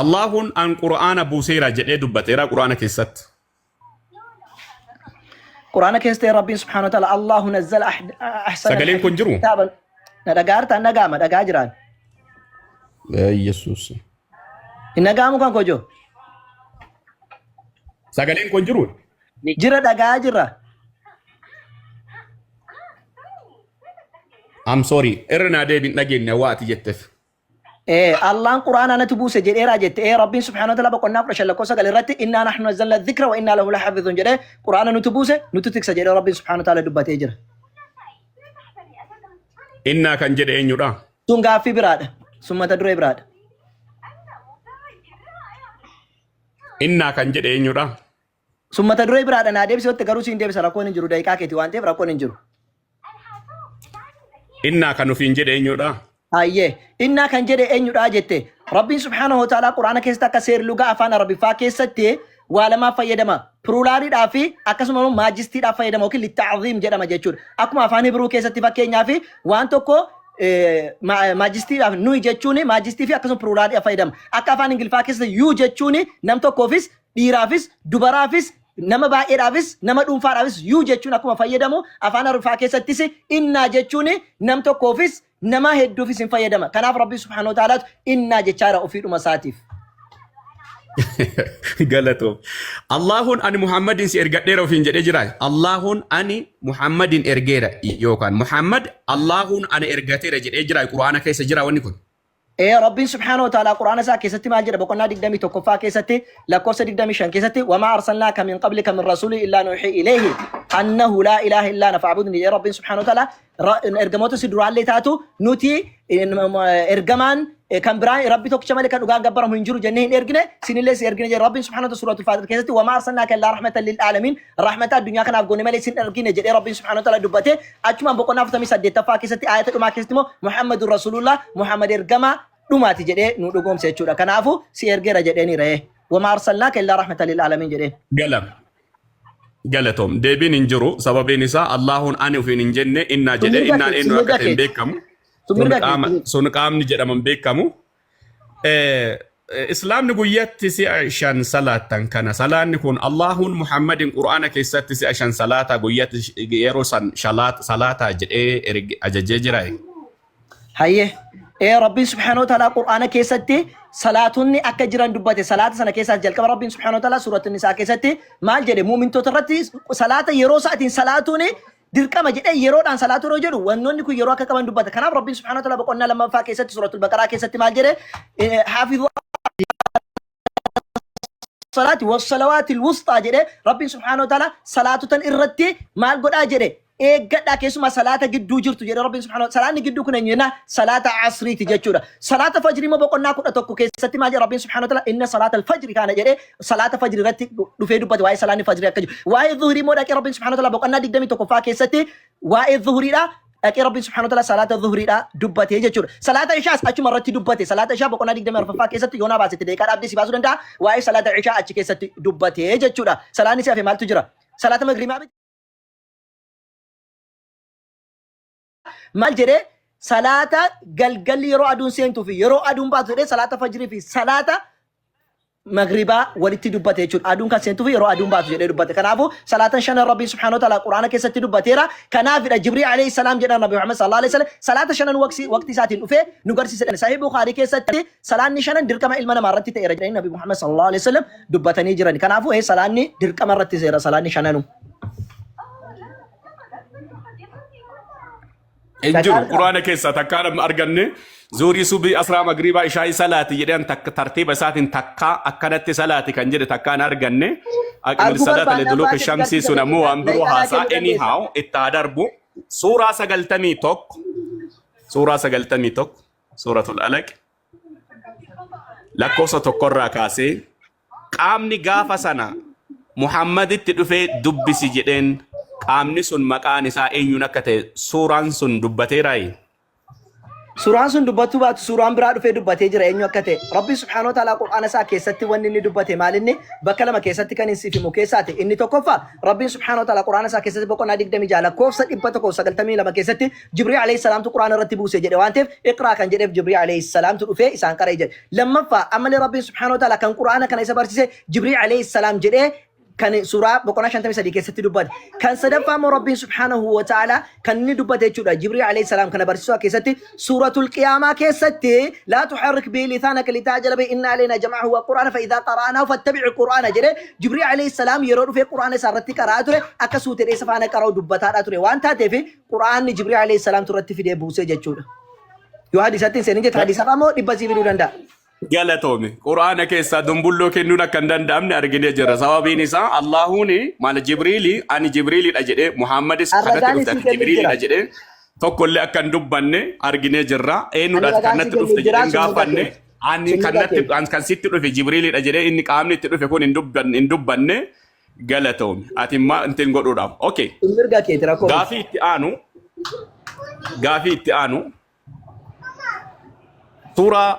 Allaahun an Qur'aana buuseera jedhee dubbateera Qur'aana keessatti. Qur'aana keessatti Rabbiin subhaanahu wa ta'ala Allahu nazzala ahsana Sagaleen kun jiru? kitaaban na dhagaa hartaan dhagaama dhagaa jiraan. Yesuus. Hin dhagaamu kan kojoo. Sagaleen kun jiru? Jira dhagaa jirra. I'm sorry. Irra naa deebiin dhageenye waa ati jetteef. Ee, Allaan Qur'aana natu buuse jedheeraa jette. Ee, Rabbiin subhaanahu wa ta'ala boqonnaa 15 lakkoofsa 9 irratti innaa nahnu nazzalna dhikra wa innaa lahu lahafidhun jedhee Qur'aana nutu buuse nutu tiksa jedhee Rabbiin subhaanahu wa ta'ala dubbatee jira. Innaa kan jedhe eenyudha? Sun gaaffii biraadha. Sun mata duree biraadha. Innaa kan jedhe eenyudha? Sun mata duree biraadha naa deebisi yotte garuu siin deebisa rakkoon hin jiru daqiiqaa keeti waan ta'eef rakkoon hin jiru. Innaa kan ofiin jedhe eenyudha? Hayyee innaa kan jedhe eenyudha jette Rabbiin subhaanahu wa ta'ala quraana keessatti akka seer lugaa afaan arabiffaa keessatti waa lamaaf fayyadama pirulaariidhaa fi akkasuma immoo maajistiidhaaf fayyadama yookiin litta'aziim jedhama jechuudha. Akkuma afaan Hibruu keessatti fakkeenyaaf waan tokko maajistiidhaaf nuyi jechuun maajistii fi akkasuma pirulaariidhaaf fayyadama. Akka afaan Ingiliffaa keessatti yuu jechuun nam tokkoofis dhiiraafis, dubaraafis, nama baay'eedhaafis, nama dhuunfaadhaafis you jechuun akkuma fayyadamu afaan Arabiffaa keessattis innaa jechuun nam tokkoofis nama hedduufis hin fayyadama. Kanaaf Rabbi subhaanahu wa ta'aalaatu innaa jechaadha ofiidhuma isaatiif. Galatoom. Allaahun ani Muhammadin si ergadheera ofiin jedhee jira. Allaahun ani Muhammadin ergeera yookaan Muhammad Allaahun ana ergateera jedhee jira. Qur'aana keessa jira wanni kun. Ee Rabbiin subhaanahu wa ta'aalaa Qur'aana isaa keessatti maal jedha boqonnaa 21ffaa keessatti lakkoofsa 25 keessatti wamaa arsalnaaka min qablika min rasuulin illaa nuuhii ilayhi annahu laa ilaaha illaa ana fa'budni jedhee Rabbiin subhaanahu wa ta'aalaa ergamoota si duraallee taatu nuti ergamaan kan biraa Rabbi tokkicha malee kan dhugaan gabbaramu hin jiru jennee hin ergine sinillee si ergine jedhe Rabbiin subhaanahu wa ta'aalaa suuratul Faaxir keessatti wamaa arsalnaaka illaa rahmatan lil aalamiin rahmata addunyaa kanaaf goone malee sin ergine jedhee Rabbiin subhaanahu wa ta'aalaa dubbate achumaan boqonnaa 48ffaa keessatti aayata dhumaa keessatti immoo Muhammadun Rasuulullah Muhammad ergamaa dhumaati jedhee nu dhugoomse jechuudha. Kanaafuu si ergeera jedheeni ra'ee. Wamaa arsalnaaka illaa rahmatan lil aalamiin jedheen. Galam. Galatoom. Deebiin hin jiru. Sababiin isaa Allaahuun ani ofiin hin jenne innaa Sun jedhee mirga innaan keeti, sun eenyu mirga akka ta'e hin keeti. beekamu. Sun Sun mirga qaama keeti. sun qaamni jedhamu hin beekamu. Islaamni guyyatti si'a shan salaattan kana salaanni kun Allaahuun Muhammadin Qur'aana keessatti si'a shan salaataa guyyatti yeroo san salaataa jedhee ajajee jira. Hayyee. Ee Rabbiin subhaanahu wa ta'ala Qur'aana keessatti salaatonni akka jiran dubbate salaata sana keessaas jalqaba Rabbiin subhaanahu wa ta'ala suuratu Nisaa keessatti maal jedhe mu'mintoota irratti salaata yeroo isaatiin salaatuun dirqama jedhee yeroodhaan salaatu yeroo jedhu wannoonni kun yeroo akka qaban dubbata. Kanaaf Rabbiin subhaanahu wa ta'ala boqonnaa lammaffaa keessatti suuratul Baqaraa keessatti maal jedhe haafidhu salaati wassalawaati wusxaa jedhee Rabbiin subhaanahu wa ta'ala salaatotan irratti maal godhaa jedhe eeggadhaa keessumaa salaata gidduu jirtu jedhe Rabbiin subhaanahu salaanni gidduu kun eenyu jennaa salaata asriiti jechuudha. Salaata fajrii immoo boqonnaa 11 keessatti maal jedha Rabbiin subhaanahu wa ta'ala inna salaata alfajri kaana jedhee salaata fajrii irratti dhufee dubbate waa'ee salaanni fajrii akka jiru. Waa'ee zuhurii immoo dhaqee Rabbiin subhaanahu wa ta'ala boqonnaa 21ffaa keessatti waa'ee zuhuriidha dhaqee Rabbiin subhaanahu wa ta'ala salaata zuhuriidha dubbate jechuudha. Salaata ishaas achuma irratti dubbate. Salaata ishaa boqonnaa 24ffaa keessatti yoonaa baasetti deeqaa dhaabdee si baasuu danda'a. Waa'ee salaata ishaa achi keessatti dubbate jechuudha. Salaanni si hafe maaltu jira? Salaata magriibaa maal jedhee salaata galgalli yeroo aduun seentuu fi yeroo aduun baatu jedhee salaata fajrii fi salaata maghribaa walitti dubbate jechuudha. Aduun kan seentuu fi yeroo aduun baatu jedhee dubbate. Kanaafuu salaatan shanan Rabbiin subhaanahu wa ta'ala Qur'aana keessatti dubbateera. Kanaafidha Jibriil alayhi salaam jedhan Nabi Muhammad sallallahu alayhi wasallam salaata shanan waqtii isaatiin dhufee nu garsiise. Sahih Bukhaarii keessatti salaanni shanan dirqama ilma namaa irratti ta'eera jedhanii Nabi Muhammad sallallahu alayhi wasallam dubbatanii jiran. Kanaafuu salaanni dirqama irratti seera salaanni shananuu. Hin jiru quraana keessaa takkaa namni arganne zuurii subii asraa magriibaa ishaa'ii salaati jedhan takka tartiiba isaatiin takkaa akkanatti salaati kan jedhe takkaa hin arganne aqimil Arguu salaata barbaannaan liduluuki baasee si shamsii garsiisa sun ammoo waan biroo daqiiqaa naa haasaa kennuu dandeessa. anyhow itti haa darbu suuraa 91 suuraa 91 suuratul alaq lakkoofsa tokkorraa kaasee Qaamni gaafa sana Muhammaditti dhufee dubbisi jedheen qaamni sun maqaan isaa eenyuun akka ta'e suuraan sun dubbateeraayi? Suuraan sun dubbattuu baatu suuraan biraa dhufee dubbatee jira eenyu akka ta'e. Rabbi subhaanahu wa ta'aalaa Qur'aana isaa keessatti wanni inni dubbate maalinni bakka lama keessatti kan inni siif himu keessaati. Inni tokkoffaa, Rabbiin subhaanahu wa ta'aalaa Qur'aana isaa keessatti boqonnaa 26 lakkoofsa 192 keessatti Jibriil alayhi salaamtu Qur'aana irratti buuse jedhe waan ta'eef, iqraa kan jedheef Jibriil alayhi salaamtu dhufee isaan qara'e jedhe. Lammaffaa, ammallee Rabbiin subhaanahu wa ta'aalaa kan Qur'aana kana isa barsiise Jibriil alayhi salaam jedhee kan suuraa boqonnaa 53 keessatti dubbate. Kan sadaffaa immoo, Rabbiin subhaanahu wa ta'ala kan inni dubbate jechuudha. Jibriil alayhi salaam kana barsiisuu keessatti suuratul Qiyaamaa keessatti "laa tuharrik bihi lisaanaka litaajala bihi, inna alaynaa jam'ahu wa qur'aana fa idhaa qara'naahu fattabi' qur'aana" jedhee, Jibriil alayhi salaam yeroo dhufee Qur'aana isaa irratti qara'aa ture akka suutedhee isa faana qara'u dubbataadhaa ture waan taateef, Qur'aanni Jibriil alayhi salaam irratti fidee buusee jechuudha. Yoo hadiisatti hin seenin jette, hadiisarraa immoo 100 sii fiduu danda'a. Galatoomi. Quraana keessaa dumbulloo kennuun akka hin danda'amne arginee jirra. Sababiin isaa Allaahuun maal Jibriili ani Jibriilidha jedhee, Muhammadis kanatti Arragaan dhufte isii ati kennuuf Jibriilidha jira. jedhee tokkollee akka hin dubbanne arginee jirra. Ani Eenyudha ati ragaan kanatti sii dhufte kennuuf jira, jedheen sun mirga gaafanne. keeti. Ani Sun mirga kanatti keeti. an kan sitti dhufe Jibriilidha jedhee inni qaamni itti dhufe kun hin dubbanne. Galatoomi. Ati immoo ittiin godhuudhaaf. Okay. Sun mirga keeti, rakkoo miti. Gaafii itti aanu. Gaafii itti aanu. Suuraa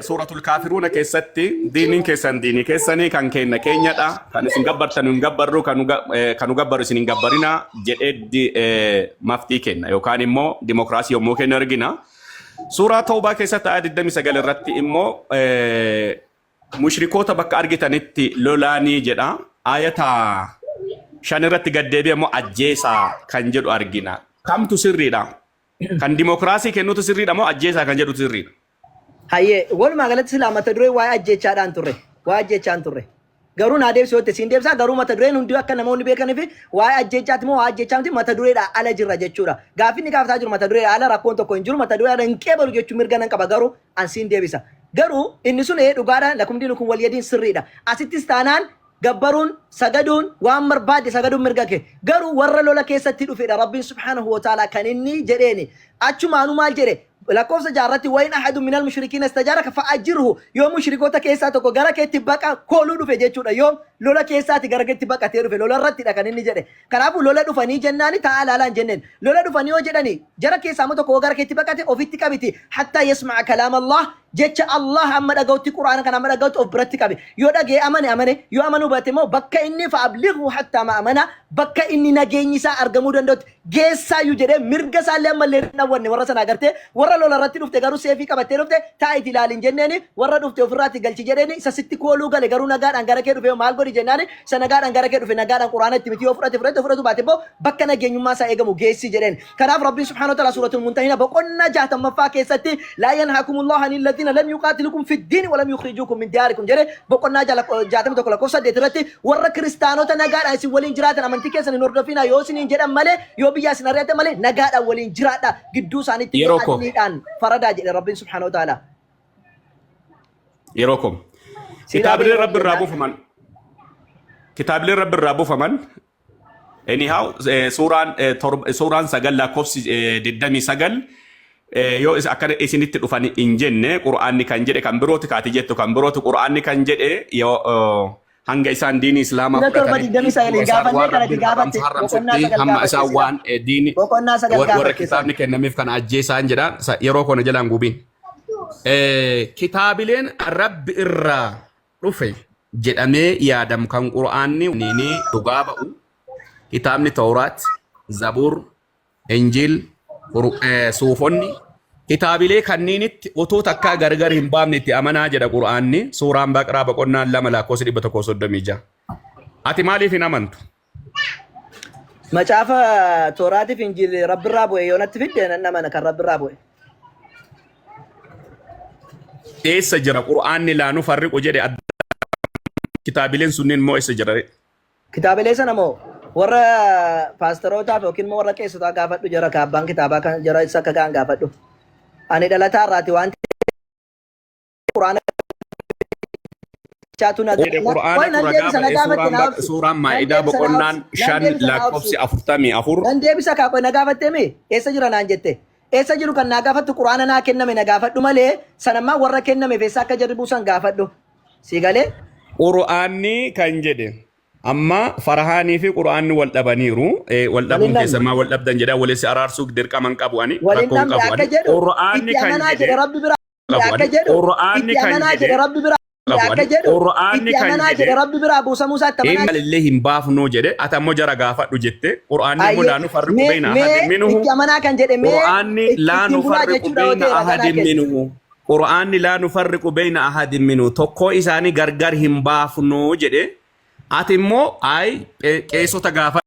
Suuratul Kaafiruuna keessatti diiniin keessan diinii keessanii, kan keenya keenyadha, kan isin gabbartan hin gabbarru, kan nu gabbaru isin hin gabbarina jedhee maftii kenna yookaan immoo dimokiraasii yommuu kennu argina. Suuraa Tawbaa keessatti ayat 29 irratti immoo mushrikoota bakka argitanitti lolaanii jedha. Ayata 5 irratti gaddeebi'e immoo ajjeesaa kan jedhu argina. Kamtu sirriidha? Kan dimokiraasii kennutu sirriidha moo ajjeesaa kan jedhutu sirriidha? Hayyee, walumaa galatti silaa mata duree waa'ee ajjeechaadhaan turre. Waa'ee ajjeechaan turre. Garuu naa deebisi yoo ta'e siin deebisaa, garuu mata dureen hundi akka namoonni beekanii fi waa'ee ajjeechaati moo waa'ee ajjeechaa miti, mata dureedhaa ala jirra jechuudha. Gaaffi inni gaafataa jiru mata dureedhaa ala, rakkoon tokko hin jiru, mata duree ala hin qeebalu jechuun mirga nan qaba, garuu an siin deebisa. Garuu inni sun ee dhugaadha, lakum diinukum waliyadiin sirriidha. Asittis taanaan gabbaruun, sagaduun, waan barbaadde sagaduun mirga kee. Garuu warra lola keessatti dhufedha Rabbiin subhaanahu wa ta'ala kan inni jedheeni. Achumaanuu maal jedhe? Lakkoofsa jaarratti "wa in ahadu minal mushrikiina istajaaraka fa'ajirhu", yoo mushrikoota keessaa tokko gara keetti baqa kooluu dhufe jechuudha. Yoo lola keessaati gara keetti baqatee dhufe, lola irrattidha kan inni jedhe. Kanaafuu lola dhufanii jennaani taa'aa ilaalaa hin jenneen. Lola dhufanii yoo jedhani, jara keessaa immoo tokko yoo gara keetti baqate, ofitti qabiti, "hattaa yasma'a kalaam Allah", jecha Allah amma dhaga'utti, Qur'aana kana amma dhaga'utti of biratti qabe. Yoo dhaga'e amane amane, yoo amanuu baate immoo bakka inni "fa'ablighu hattaa ma'amana", bakka inni nageenyi isaa argamuu danda'utti geessaayyuu jedhee, mirga isaallee ammallee hin dhawwanne warra sana agartee. Warra lola irratti dhufte garuu seefii qabattee dhufte taa'iti ilaali hin jenneeni. Warra dhufte ofirraatti galchi jedheeni. Isa sitti kooluu gale garuu nagaadhaan gara kee dhufe maal godhi jennaani, isa nagaadhaan gara kee dhufe nagaadhaan Qur'aana itti miti, yoo fudhate fudhate, fudhatu baate immoo bakka nageenyummaa isaa eegamu geessi jedheen. Kanaaf Rabbiin subhaanahu wa ta'ala Suuratul Mumtahina boqonnaa 60ffaa keessatti "laa yanhaakumullahu anil ladhiina lam yuqaatilukum fid-diini wa lam yukhrijuukum min diyaarikum" jedhe, boqonnaa 61 lakkoofsa 8 irratti warra kiristaanota nagaadhaan isin waliin jiraatan amantii keessan hin hordofinaa yoo isiniin jedhan malee, yoo biyyaa isin ari'atan malee, nagaadhaan waliin jiraadha, gidduu isaaniitti Yeroo koo. adliidhaan faradaa jedhe Rabbiin subhaanahu wa ta'ala. Yeroo koo. Siidhaa Kitaabileen beekaa Rabbi irraa jennaan. buufaman. Kitaabileen Rabbi irraa buufaman. Anyhow, suuraan suuraan 9 lakkoofsi 29 yoo akkana isinitti dhufan hin jenne. Qur'aanni kan jedhe kan birooti, kaati jettu kan birooti. Qur'aanni kan jedhe yoo hanga isaan diinii Islaamaa Kudha torba fudhatanitti 29 hamma isaan gaafannee waan kanati Rabbiin gaafatte boqonnaa haramsetti 9 hamma gaafatte isaan sila waan diinii boqonnaa 9 warra gaafatte san. kitaabni kennameef kana ajjeesaan jedha. Yeroo kana jalaan gubiin. Kitaabileen Rabbi irraa dhufe jedhamee yaadamu kan Qur'aanni ni dhugaa ba'u kitaabni Tawraat, Zabuur, Injiil, Suufonni, kitaabilee kanniinitti utuu takkaa gargar hin baafne itti amanaa jedha Qur'aanni suuraan Baqraa boqonnaan 2 lakkoofsa 136. Ati maaliif hin amantu? Macaafa Tooraatiif Injiil Rabbirraa bu'e yoo natti fidde nan amana, kan Rabbirraa bu'e. Eessa jira Qur'aanni "laa nufarriqu" jedhe adda kitaabileen sunniin immoo eessa jira? Kitaabilee sana moo warra paastarootaaf yookiin immoo warra qeessotaa gaafadhu, jara ka abbaan kitaabaa kan jara isa akka ga'an gaafadhu. Ani dhalataa irraati waan Qur'aana chaatu na Jedhe qoy Qur'aanatu nan ragaa deebisa na ba'e gaafatte suuraan na obsi suuraan nan Maa'idaa deebisa na boqonnaan obsi nan 5 deebisa na obsi lakkoofsi 44. Nan deebisa kaa. Qoy, na gaafattee mi eessa jira naan jette. Eessa jiru kan naa gaafattu, Qur'aana naa kenname na gaafadhu malee sanammaa warra kenname eessa akka jarri buusan gaafadhu. Si galee? Qur'aanni kan jedhe Amma Farhaanii fi Qur'aanni wal dhabaniiru. Wal Wal hin dhabuun dhabne. keessa maa wal dhabdan jedha walitti araarsuu dirqama hin qabu ani Wal hin rakkoo hin dhabne qabu akka ani. jedhu Qur'aanni itti kan amanaa jedhe jedhe Rabbi biraa qabu akka ani. jedhu Qur'aanni itti kan amanaa jedhe jedhe Rabbi biraa qabu akka ani. jedhu Qur'aanni itti kan amanaa jedhe jedhe Rabbi biraa buusamuu isaa itti amanaa Inni illee hin baafnuu jedhe ati ammoo jara gaafadhu jette Qur'aanni immoo Ayyee laa nufarriqu mee beeyna mee ahadin minhu itti amanaa kan jedhe mee Qur'aanni laa ittiin bulaa nufarriqu jechuudha yoo beeyna ta'e raganaa ahadin keessa. minhu Qur'aanni laa nufarriqu beeyna ahadin minhu tokkoo isaanii gargar hin baafnuu jedhe ati immoo ay qeessota gaafadhu.